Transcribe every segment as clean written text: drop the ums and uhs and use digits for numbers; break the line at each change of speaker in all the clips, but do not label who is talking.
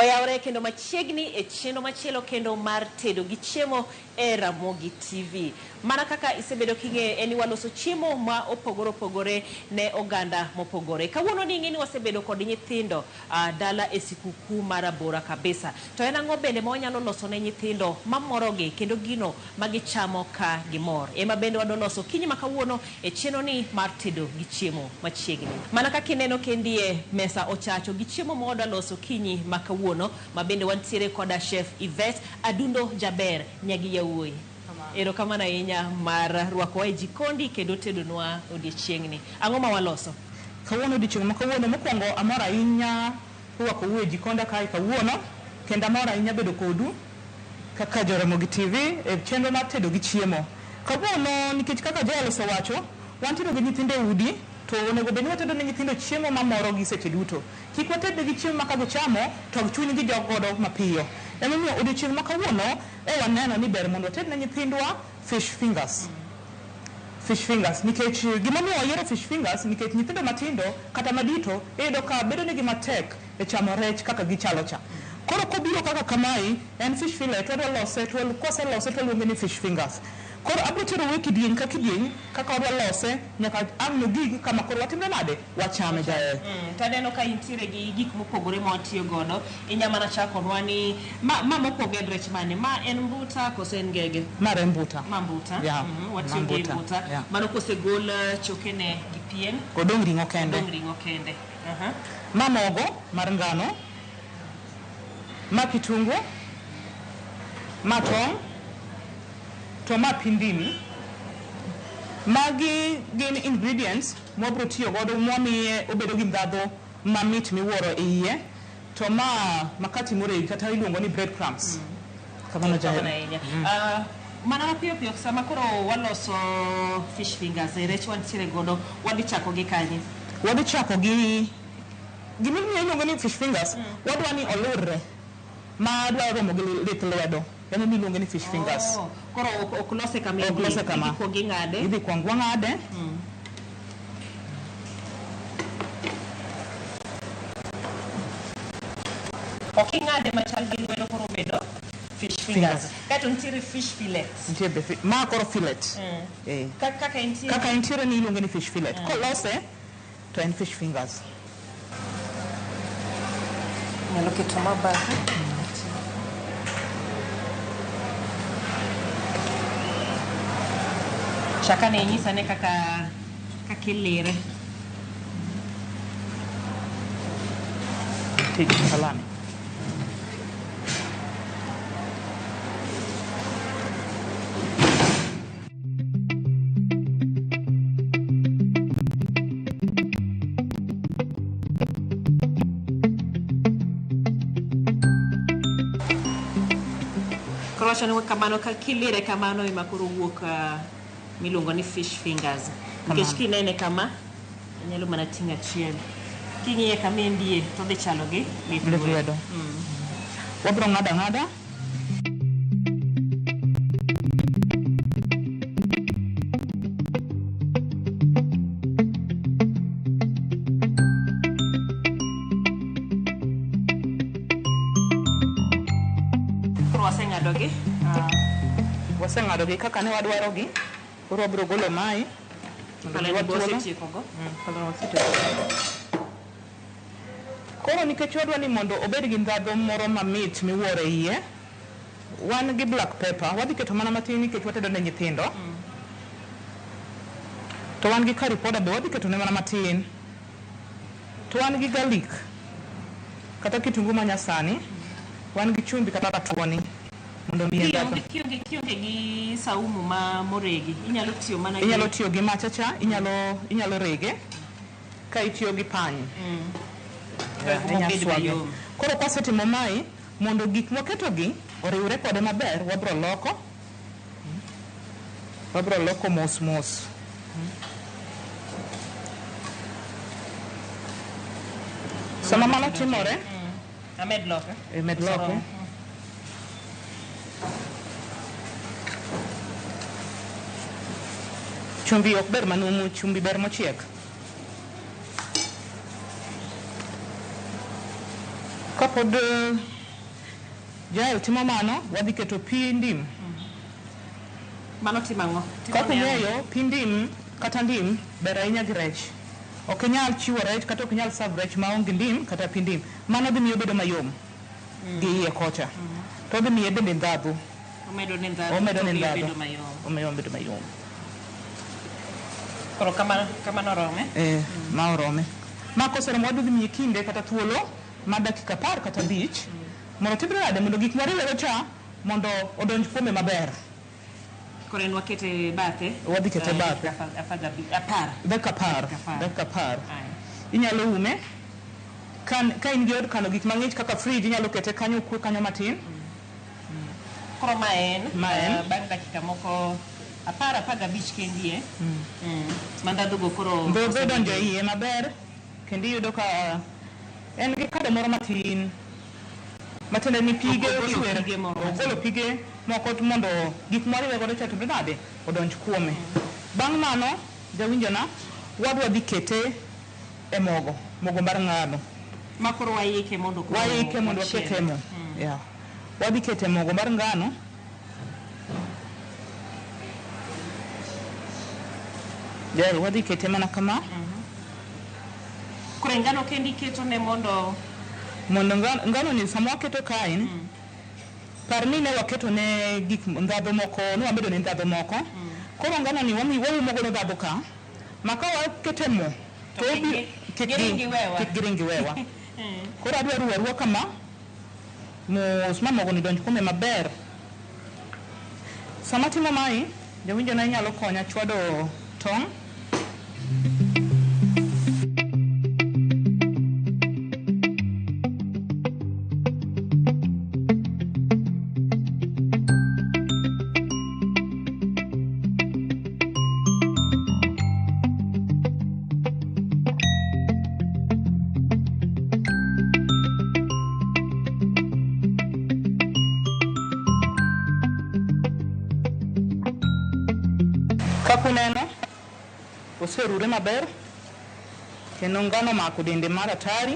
Oyawre kendo machiegni e chenro machielo kendo mar tedo gi chiemo e Ramogi TV. Mana kaka isebedo king'eyo en ni waloso chiemo ma opogore opogore ne oganda mopogore. Kawuono ni ing'e ni wasebedo kod nyithindo dala e sikuku mar abora kabisa. To en ang'o bende ma wanyalo loso ne nyithindo mamorogi kendo gino ma gichamo ka gimor. Ema bende wadwa loso okinyi ma kawuono e chenro ni mar tedo gi chiemo machiegni. Mana kaka ineno kendie mesa ochacho gi chiemo ma wadwa loso okinyi ma kawuono ma bende wantiere koda Chef Yvette Adundo Jaber Nyagi Yawuoyi. Erokamano ahinya mar rwakowa e jikondi kendo tedonwa odiechieng'ni. Ang'o ma waloso?
Kawuono odiechieng' ma kawuono mokwongo amor ahinya rwakou e jikonda kae kawuono kendo amor ahinya bedo kodu kaka jo Ramogi TV e chenro mar tedo gi chiemo. Kawuono nikech kaka Joel osewacho, wantiere gi nyithindo e udi to onego bed ni watedo ne nyithindo chiemo mamorogi seche duto. Kik wated negi chiemo ma kagichamo to chunygi jok godo mapiyo. Emomiyo odiochieng' ma kawuono e waneno ni ber mondo wated ne nyithindwa fish fingers. Fish fingers nikech gimomiyo wayiero fish fingers nikech nyithindo matindo kata madito iyudo ka bedo negi matek e chamo rech kaka gichalo cha. Koro kobiro kaka kamae en fish fillet wadwa lose to kwaselose to waluonge ni fish fingers. Koro abiro terou e kidieny ka kidieny kaka wadwa lose nyaka ang' nogig kama koro watimre nade? Wachame jaer.
Taneno ka intiere gi gik mopogore ma watiyo godo. Inya mana chakonwa ni ma mokwongo en rech mane? Ma en mbuta koso en ngege?
Ma en mbuta.
Ma mbuta.
Yeah,
Watiyo
ma
gi
mbuta.
mbuta.
Yeah.
Mano kosegol chokene gi pien.
Odong' ring'o kende.
Odong' ring'o kende.
Ma mogo mar ngano. Ma kitungu. Ma tong'. To ma pi ndim. Magi gin ingredients mwabiro tiyo godo mwamiye obedo gi ndhadhu mamit miwuoro e iye. To ma makati moregi kata iluongo ni bread crumbs. Kamano jaer.
Kamano ahinya. Mana mapiyo piyo sama koro waloso fish fingers e rech wantiere godo, wadhi chako gi kanye?
Wadhi chako gi gimomiyo iluongo ni fish fingers, wadwa ni olurre ma dwa romo gi lith lwedo. Emomiyo iluonge ni fish fingers.
Oh, koro ok lose kama
Ok lose kama.
Idhi kuong ing'ade.
Idhi kuong wang'ade.
Ok ing'ade machal gi lwedo koro obedo fish fingers.
Fingers.
Kaeto nitiere fish fillet.
Nitie be ma koro fillet. Eh.
Kaka entie.
Kaka entiere ni iluonge ni fish fillet. Kolose to en fish fingers.
Nyalo keto mabathe. Chaka ne inyisa ne kaka ilire.
Ti gi salami.
Koro wacho ni kamano ka kilire kamano ema koro wuok miluongo ni fish fingers. Nikech kinene kama inyalo mana ting'o achiel. King'iye kama endie to odhi chalo gi lith
Lith lwedo. Wabiro ng'ado ang'ada.
Koro waseng'adogi.
Waseng'adogi kaka ne wadwarogi. Koro wabiro golo mae. Mondo
Pala
miwa
ni
thuolo.
wasetieko go.
Pala wasetieko. Koro nikech wadwa ni mondo obed gi ndhadhu moro mamit miwuoro e iye, wan gi black pepper. Wadhi keto mana matin nikech watedo ne nyithindo. To wan gi curry powder be wadhi keto ne mana matin. To wan gi garlic kata kitungu ma nyasani. Wan gi chumbi kata ratuoni mondo omiye ndhadhu.
Kionge gi saumu ma moregi, inyalo tiyo mana gi
Inyalo tiyo gi machacha, inyalo rege ka itiyo gi pany.
Yeah,
inyalo
mobed
swage.
mayom.
Koro kwasetimo mae, mondo gik mwaketogi oriwre kode maber, wabro loko. Wabro loko mos mos. Sama mano timore,
Amed loke.
Med loke. Chumbi ok ber manumu, chumbi ber mochiek. Kapod Jael timo mano, wadhi keto pi ndim.
Mano timo ang'o? Timo
Kaka
ne ang'o?
ung'eyo, pi ndim kata ndim ber ahinya gi rech. Ok inyal chiwo rech kata ok inyal serve rech maonge ndim kata pi ndim. Mano dhi miyo obedo mayom gi iye kocha. To odhi miye bende ndhadhu.
Omedo ne ndhadhu.
Omedo ne
to miyo
ndhadhu.
bedo mayom.
Omiyo obedo mayom.
Koro kamano kamano orome.
Eh, ma orome. Ma koseromo wadhi miye kinde kata thuolo mar dakika 10 kata 5 mondo timre nade mondo gik mwariwego cha mondo odonj kuome maber.
Koro en wakete bathe.
Wadhi kete bathe.
Dakika 10.
Dakika 10.
Dakika 10.
Dakika 10.
Aya.
Inyalo ume. Ka in gi od kano gik mang'ich kaka fridge inyalo kete kanyo okwe kanyo matin.
Koro ma en.
Ma en.
Bang' dakika moko 10 15 kendi e. Ma ndhadhu go koro
Ndhadhu
osebedo.
donjo e iye maber kendo iyudo ka en gi kado moro matin. Matiende ni pige
Ogolo
ochwer.
pige moro matin.
Ogolo pige moko mondo gik mwariwe godo cha timre nade odonj kuome. Bang' mano, jawinjona, wadwa dhi kete e mogo, mogo mar ngano.
Ma koro waike mondo koro
Waike mondo wakete e mo. Yeah. Wadhi kete e mogo mar ngano. Jael, wadhi kete mana kama.
Koro ngano kendi iketo ne mondo
Mondo ngano ni sama waketo kae ni, par ni ne waketo ne gik ndhadhu moko, ne wamedo ne ndhadhu moko. Koro ngano ni waumo godo ndhadhu ka, ma ka wakete mo,
To kik giring giwewa.
Kik giring giwewa. Koro adwa ruwo aruwa kama, mos ma mogo ni donj kuome maber. Sama atimo mae, jawinjona inyalo konya chwado tong'. Kaka uneno, oserure maber kendo ngano omako dende mar atari.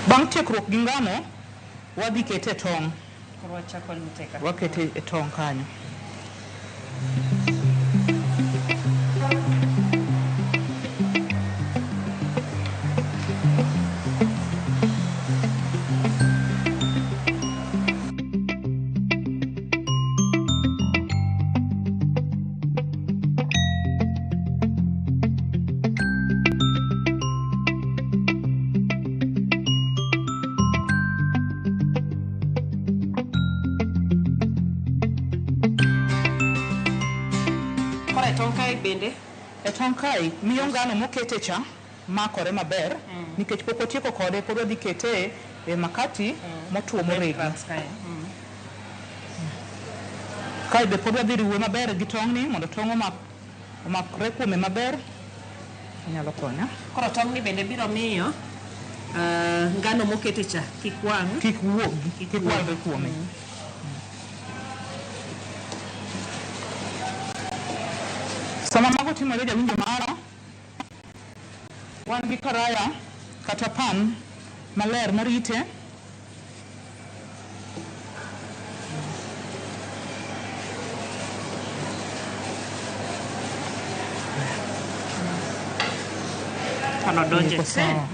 Bang' tiekruok gi ngano, wadhi kete e tong'.
Koro wachako lute ka.
Wakete e tong' kanyo.
Koro e tong' kae bende?
E tong' kae, miyo ngano mokete cha makore maber, nikech pok watieko kode, pod wadhi kete e makati motwo moregi.
Breadcrumbs kae.
Kae be pod wadhi riwe maber gi tong'ni mondo tong' omakre kuome maber. Inyalo konya.
Koro tong'ni bende biro miyo ngano mokete cha kik wang'.
Kik wuogi,
Kik
kik
wuogi.
wang're kuome. Sama mago timore jawinjo mara, wan gi karaya kata pan maler marite.
Pan odonje
Iko
te.
sawa.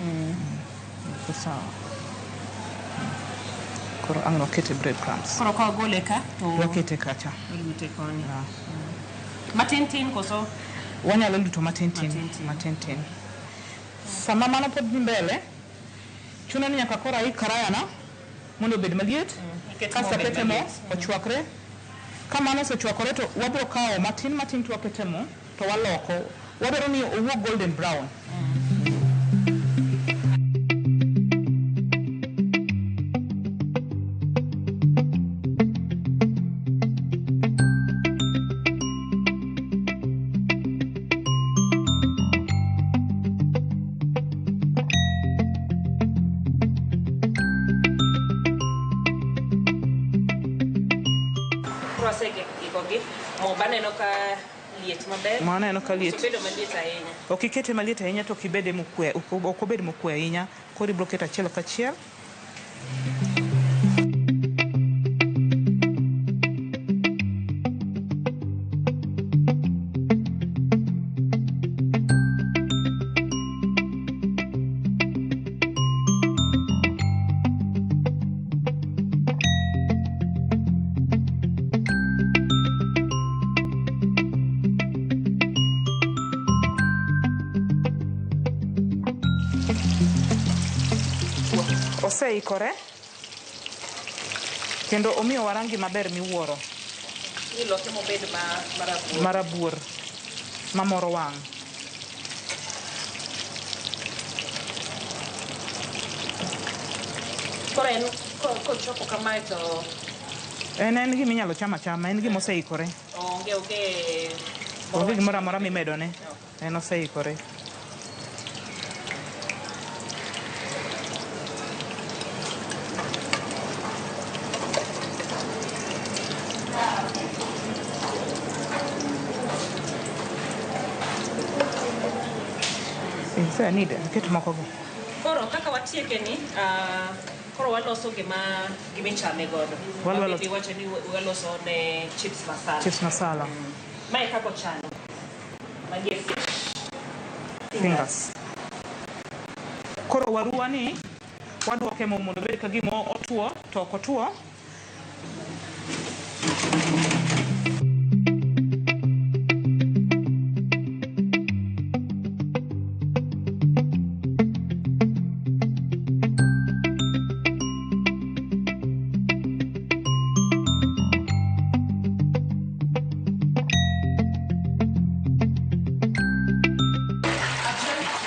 Iko sawa. Koro ang' wakete breadcrumbs.
Koro ka wagole ka to
Wakete kacha.
Walute koni. Matin tin koso?
Wanyalo luto matin tin.
Matin tin.
Matin tin. Sama mano pod dhi mbele, chuno ni nyaka koro aik karaya na mondo obed maliet.
Iket
Kasto
mo obed
akete mo,
maliet.
ochwakre. Ka mano osechwakore to wabiro kawo matin matin to wakete mo to waloko. Wadwaro ni owuog golden brown.
Koro aseikogi. Mo baneno ka liet maber.
Mo aneno ka liet.
Obedo maliet ahinya.
Ok ikete maliet ahinya to ok ibede mokwe, ok obed mokwe ahinya. Koro ibiro keto achiel kachiel. Oseikore kendo omiyowa rangi maber miwuoro.
Iloke mobed ma marabuor.
Marabuor mamoro wang'.
Koro en kochopo kamae to
En gima inyalo chamo achama, en gima oseikore.
Onge
onge gimoro amora mimedone. En oseikore. Need ket moko go.
Koro kaka watieke ni, koro waloso gima gimichame godo. Wacho ni waloso ne chips masala.
Chips masala.
Mae kako chano. Magi fish
fingers. Koro waruwa ni waduoke mo mondo obed ka gima otuo to ok otuo.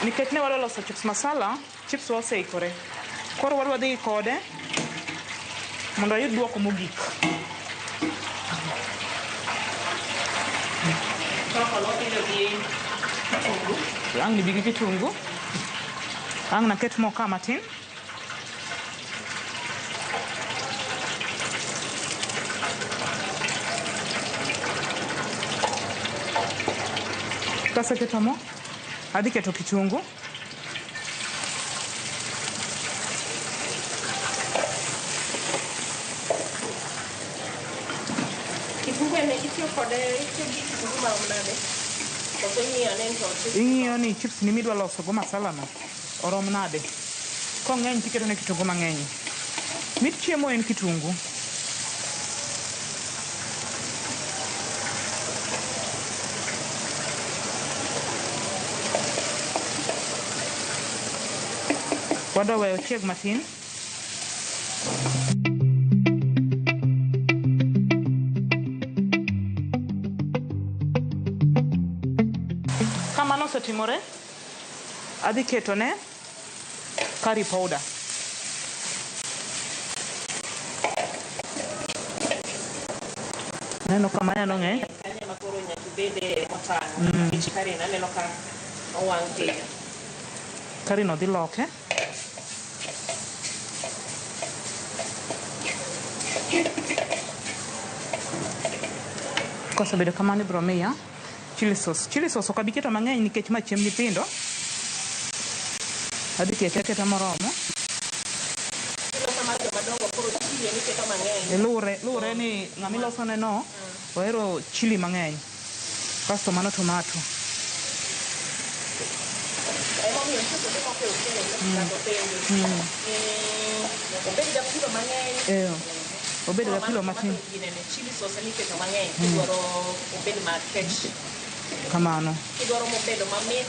Nikech ne wadwa loso chips masala, chips wa oseikore. Koro wadwa dhi kode mondo ayud duoko mogik. Ang' nibi gi kitungu. Ang' naket mo ka matin. Kaseketo mo, adhi keto kitungu.
Kitungu ene itiyo kode, itiyo gi kitungu marom nade? Koso ing'iyo ane ni to chips
Ing'iyo ni chips ni midwa loso go masala no orom nade. Kong'eny tiketo ne kitungu mang'eny. Mit chiemo en kitungu. Wadwa weyo ochieg matin. Kamano osetimore, adhi ketone curry powder. Aneno ka manyano ng'eny.
Kanyo ema koro nyaka ibede motang'. Nikech curry no aneno ka owang' piyo.
Curry no dhi loke. Kosebedo kamano ibiro miya chili sauce. Chili sauce ok abi keto mang'eny nikech ma chiemb nyithindo. Adhi kete aketa moromo.
Iloso mar joma dongo koro chili ema iketo mang'eny.
Luwre ni ng'ama ilosone no ohero chili mang'eny. Kasto mano tomato.
Emomiyo nitie kuonde moko e hotel ng'ato penjo ni obed gi apilo mang'eny.
Obed gi apilo matin.
Ginene chili sauce ema iketo mang'eny kidwaro obed makech.
Kamano.
Kidwaro mobedo mamit,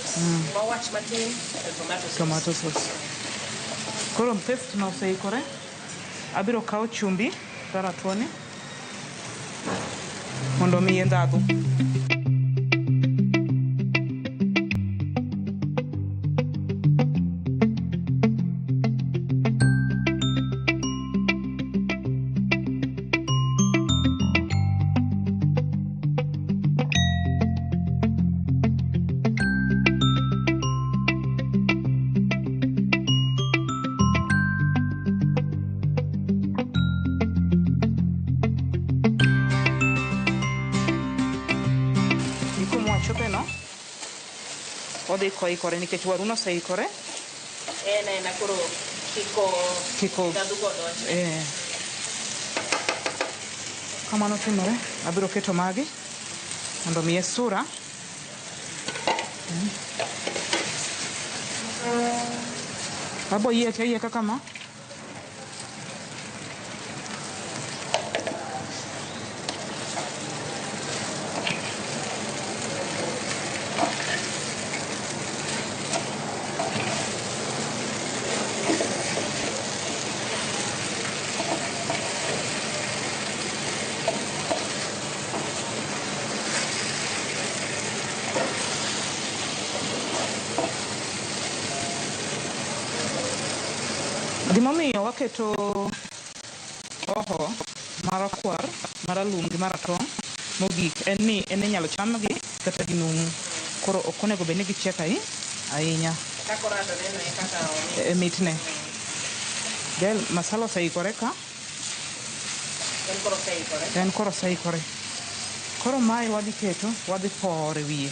mowach matin, to tomato sauce.
Tomato sauce. Koro paste no oseikore. Abiro kawo chumbi ratuoni mondo omiye ndhadhu. Odhi koikore nikech waru noseikore.
En aena koro kiko
Kiko
ndhadhu go donjo.
Eh. Kamano timore, abiro keto magi mondo omiye sura. Abo yieche ayieka kama. Gimomiyo waketo hoho marakwar, maralum gi maratong' mogik en ni en inyalo chamgi kata ginumu. Koro ok onego bed ni gichiek ahinya.
Kaka orandore no e kaka omit.
E mitne. Del masala oseikore ka.
En koro oseikore.
En koro oseikore. Koro mae wadhi keto, wadhi poro e wiye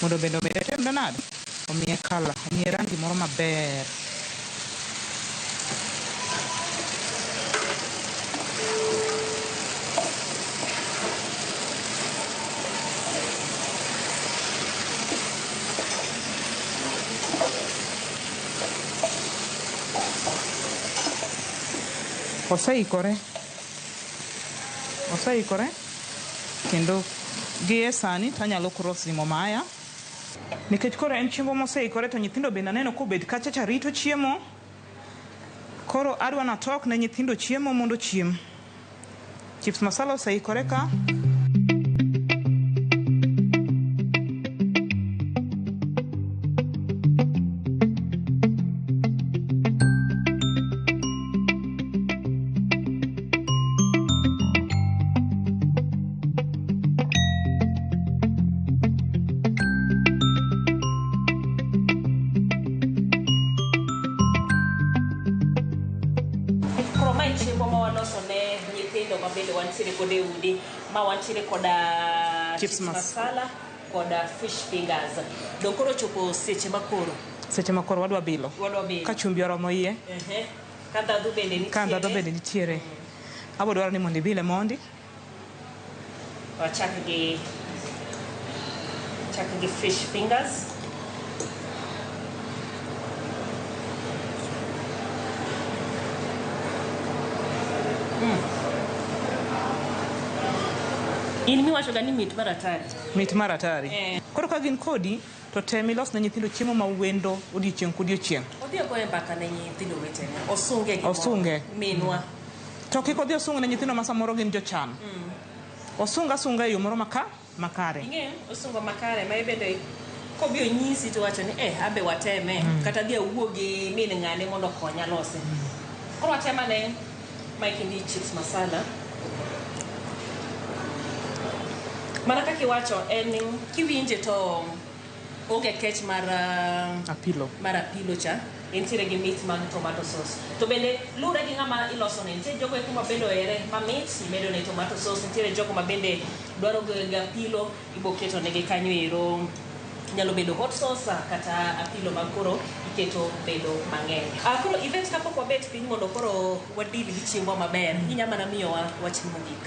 mondo bende omed timre nade? Omiye colour, omiye rangi moro maber. Oseikore. Oseikore kendo gie sani to anyalo koro simo maya. Nikech koro en chiemo moseikore to nyithindo bende aneno kobet kacha cha rito chiemo. Koro adwa natok ne nyithindo chiemo mondo ochiem. Chips masala oseikore ka.
Koro mae chiemo ma waloso ne nyithindo ma bende wantiere godo e udi ma wantiere koda
Chips
chips masala koda fish fingers. Dong koro ochopo seche ma koro
Seche ma koro wadwa bilo.
wadwa bilo.
Ka chumbi oromo iye,
Ehe. Ka ndhadhu bende nitiere.
ka ndhadhu bende nitiere. Abo dwaro ni mondo ibile mondi.
Wachak gi chak gi fish fingers. In miwacho ga ni mit mar atari.
Mit mar atari.
Eh.
Koro ka gin kodi to tem ilos ne nyithindo chiemo ma wendo odiochieng' kodiochieng'.
Odhi ogoye mbaka ne nyithindo wetene. Osunge gimoro.
Osunge.
Minwa.
To kik odhi osung ne nyithindo ma samoro gin jochan. Osung asunga e yo moro maka makare.
Ing'eyo osungo makare ma ibende kobi onyisi to wacho ni eh abe wateme kata dhi awuo gi min ng'ane mondo okonya lose. Koro watem ane mae kindi chips masala. Mana kaka iwacho en ni kiwinje to onge kech mar
Apilo.
mar apilo cha entiere gi mit mag tomato sauce to bende luwre gi ng'ama iloso ne nitie jogo eko ma bende ohere mamit imedo ne tomato sauce nitiere jogo ma bende dwaro ga apilo ibo keto negi kanyo ero nyalo bedo hot sauce kata apilo ma koro iketo bedo mang'eny. Koro Yvette kapok wabet piny mondo koro wadil gi chiembwa maber inya mana miyowa wachni mogik.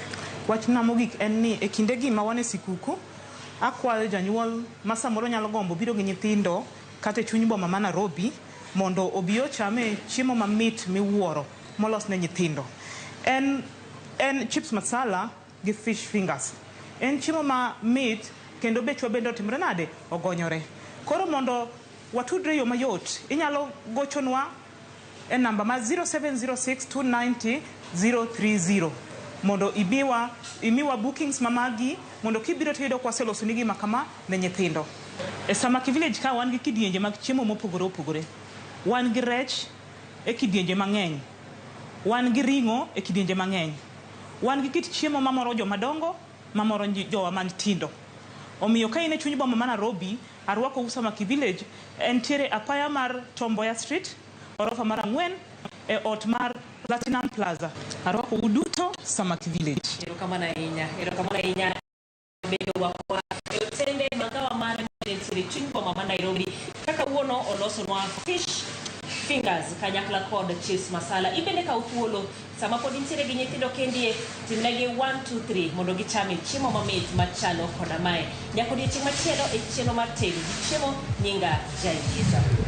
Wachna mogik en ni e kindegi ma wan e sikuku, akwayo janyuol ma samoro nyalo gombo biro gi nyithindo kata e chuny boma ma Nairobi mondo obi ochame chiemo mamit miwuoro molos ne nyithindo. En, en chips masala gi fish fingers. En chiemo ma mit kendo bechwa bende otimre nade? Ogonyore. Koro mondo watudre e yo mayot, inyalo gochonwa e namba ma 0706 290 030 mondo ibiwa, imiwa bookings ma magi mondo kibiro to iyudo ka waselosoni gima kama ne nyithindo. E Samaki Village ka wan gi kidienje mag chiemo mopogore opogore. Wan gi rech e kidienje mang'eny. Wan gi ring'o e kidienje mang'eny. Wan gi kit chiemo mamoro joma dongo, mamoro jowa matindo. Omiyo ka in e chuny boma ma Nairobi, arwakou Samaki Village, entiere apaya mar Tom Mboya Street, orofa mar ang'wen, e ot mar Platinum Plaza. Arwakou duto Samaki Village.
Erokamano ahinya. Erokamano ahinya bedo wakwa e otende magawa mare Entiere chuny boma ma Nairobi. Kaka wuono olosonwa fish fingers kanyakla kod chips masala. Ibende kaw thuolo sama pod intiere gi nyithindo kendie, timnegi 1 2 3 mondo gichame chiemo mamit machalo koda mae. Nyaka odiochieng' machielo e chenro mar tedo gi chiemo, nyinga Jayieta.